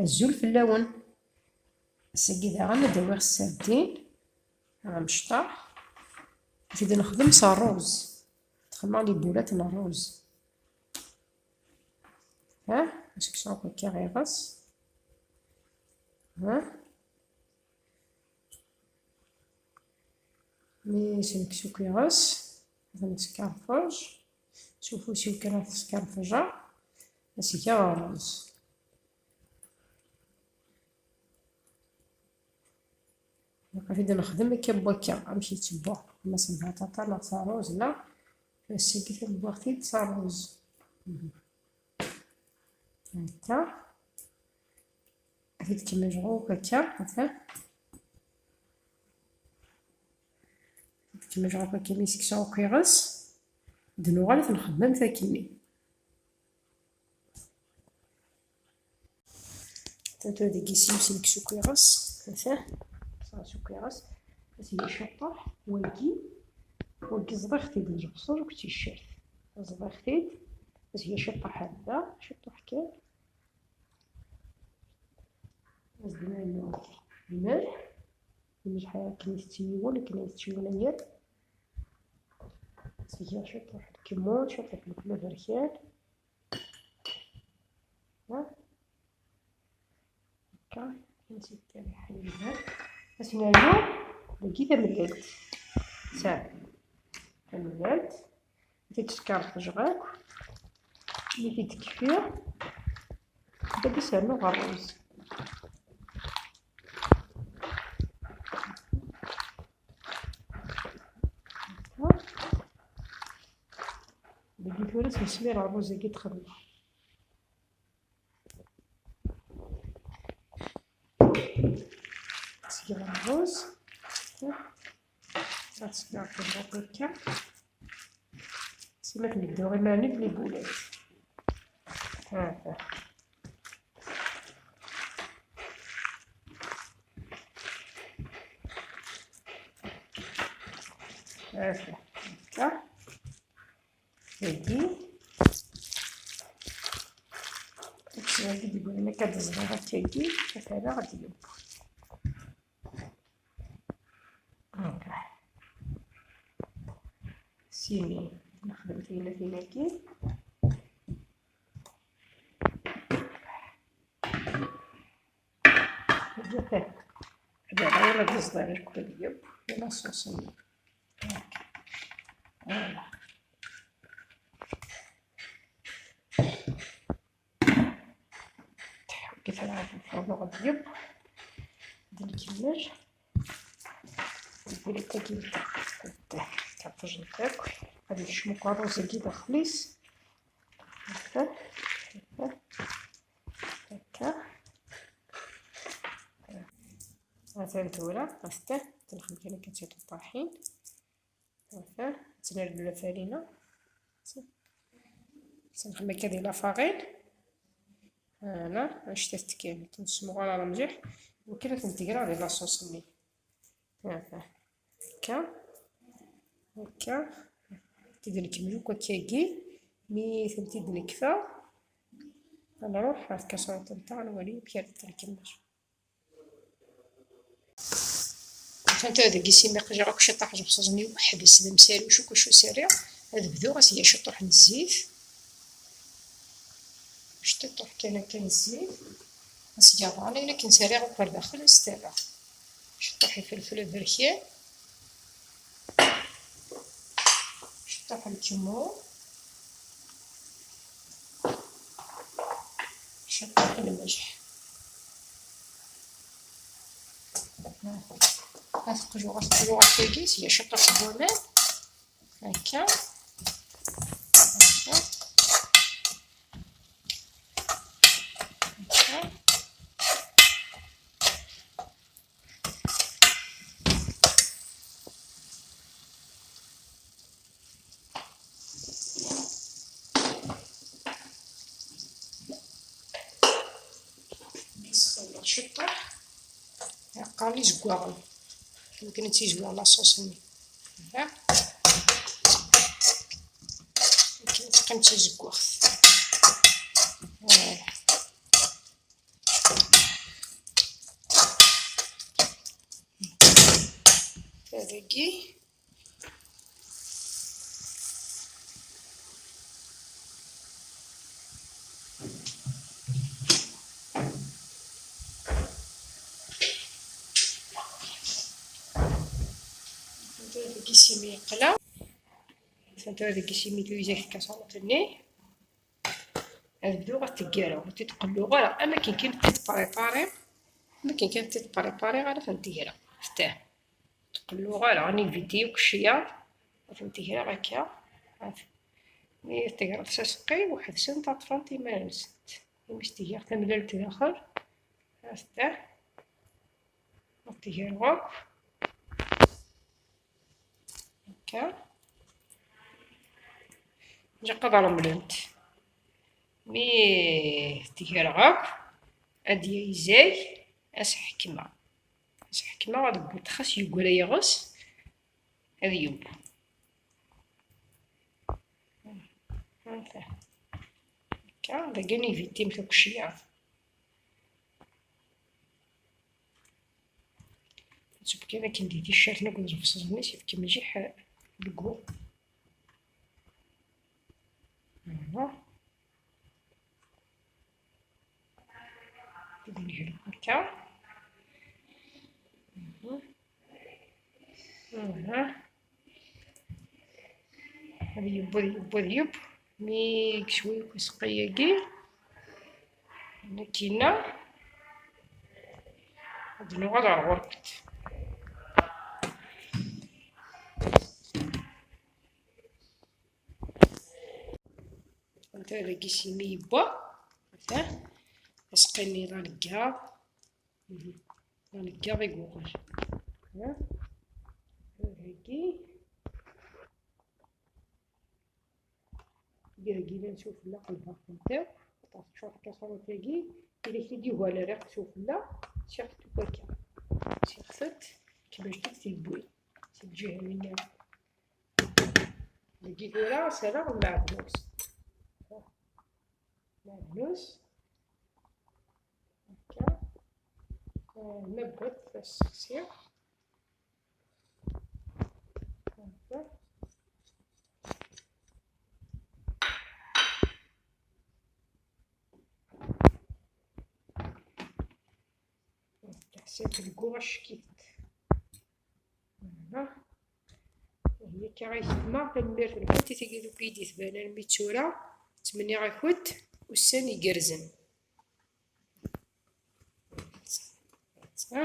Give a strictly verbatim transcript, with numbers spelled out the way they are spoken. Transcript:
Azul fell-awen. Ass-agi daɣen ad d-awiɣ sardin, amecṭaḥ. Ad t-id-nexdem s ṛṛuz. Xedmeɣ libulat n ṛṛuz. Ha, seksu akk akka ɣiɣes. Ha. Mi s-neksu ɣiɣes, ad neskerfeǧ. S ufus-iw kan ad t-skerfejeɣ. Ad s-geɣ ṛṛuz. Ilaq ad t-id-nexdem akka n wakka, amek yettewwa. Ma s lbaṭaṭa neɣ s ṛṛuz, neɣ ass-agi tawwiɣ-t-id s ṛṛuz. Mhm. Akka. Ad t-id-kemmleɣ akk akka, ata. Ad t-id-kemmleɣ akk akka, mi seksu akk ɣiɣes. D nuɣal ad t-nxeddem am takkenni. Tanta deg isim s nekk s ukwiɣes, ata, s ukwiɣes, ad s-yecciṭṭuḥ, wagi, wagi ẓḍiɣ-t-id, lebṣel akked ticcert. Ẓḍiɣ-t-id, ad s-yecciṭṭuḥ hada, ciṭṭuḥ kan. Ad s-d-nernu lmelḥ, lmelḥ akken itett yiwen, akken itett yiwen ayer. Ad s-geɣ ciṭṭuḥ n lkemmun, ciṭṭuḥ n lflur aberkan. Ha? Akka, nsikkar iḥaylen. Ad s-nernu dagi tamellalt. Ta, tamellalt. Ad t-id-skerfeɣ akk. Mi t-id-kfiɣ, ad d-as-rnuɣ ṛṛuz. Dagi tura s-nesmir ṛṛuz-agi d-xedmeɣ. Seg ṛṛuz. Ad skerfeɣ akka. Sima tbeddu iman-nni d libulat. Ha, ha. Ha, ha. Akka. Dagi. Akken wagi d-yegrin akka d-ẓriɣ akkagi, ad t-rreɣ ad d-yeww. Simi nexdem tiylatin-agi. Ad aɣur ad iẓḍar lkul yeww, yal aṣuṣ-nni. Voilà. Tḥewwit ara ɣef lfurnu ɣer yeww. Ad nkemmel. Lbulat-agi, ad ṭṭejent akk. Ad yekcem ukerruz-agi daxel-is. Akka. Akka. Atan tura, atan, tenxem kan akka d tiqeṭṭaḥin. Atan, ttnerdel farina. Tenxem akka di la farine. Voilà, anect-a tekkan, ur ten-smuɣ ara mliḥ. Wakken ad ten-tegreɣ di la sauce-nni. Voilà. Akka. Akka. Ad t-id-nkemmel akk akkagi. Mi tent-id-nekfa, ad nruḥ ɣer tkaṣrant-nteɣ, ad nwali amek ara tent-nkemmel. Atan tura deg isimmiq, ǧǧiɣ akk ciṭṭaḥ lebṣel-nni weḥd-s d amsarri, acu acu sariɣ. Ad bduɣ ad s-geɣ ciṭṭuḥ n zzit. Ciṭṭuḥ kan akka n zzit. Ad s-geɣ daɣen ayen akken sariɣ akk ar daxel, ad s-t-rreɣ. Ciṭṭuḥ ifelfel aberkan. Ciṭṭuḥ n lkemmun. Ciṭṭuḥ n lmelḥ. Ad teqlu, ad teqlu ɣef tagi, sya ciṭṭuḥ n waman. Akka. Akka. Akka. Yesxelleḍ ciṭṭaḥ, yeqqar-li izeggaɣen. Mumkin ad tizwiɣ la sauce-nni. Ha? Mumkin ad teqqim d tazeggaɣt. Voilà. Dagi. Dagi simi yeqla. Dagi simi tuyzak tkaṣaḍt-nni. Ad bduɣ ad t-ggareɣ, ur t-id-qelluɣ ara, am akken kan t-id-prépariɣ, am akken kan t-id-prépariɣ ara t-id-ggareɣ. Ftah. Ur t-qelluɣ ara, ad éviter akk ccyaḍ, ad t-id-ggareɣ akka. Mi tegreḍ s aseqqi, weḥd-sent ad ṭṭfent iman-nsent. Imi s-tgiɣ tamellalt daxel, ftah. Ad t-ggareɣ akk. Akka. Ilaq ad remlent. Mi t-greɣ akk, ad d-yayzag, ad s-ḥekmeɣ. Ad s-ḥekmeɣ ad wwet, xas yeggra yiɣes, ad yeww. Anta. Akka, dagi ad éviter akk ccyaḍ. Tṣubb kan akken di ticcert akked lbesẓen-is, yefka mliḥ lgu. Aha. Ad nehru akka. Aha. Aha. Ad yeww, ad yeww, ad yeww. Mi yekcem akk useqqi-agi, nekkina ad nuɣal ɣer ɣur-kent. Anta dagi simi yewwa? Ata aseqqi-nni d aneggaḍ. Mhm. D aneggaḍ i yuɣal. Ha? Dagi. Dagi llan sufella qelbeɣ-tent akk, teččur tkaṣrut-agi, ila k-id-yugar rriɣ sufella, siɣet akk akka, siɣet-t, kemmel-t-id tiwwin, si lǧiha-nni. Dagi tura serreɣ lmeɛdnus, lmeɛdnus, akka, eh, nabbat, as-sexsiɣ. Teḥsab lgu acek-it. Voilà. Hekk ay yetma, tanemmirt-nkent i tagi akk i d-yetban armi d tura. Ttmenniɣ-akent ussan igerrzen. Ha?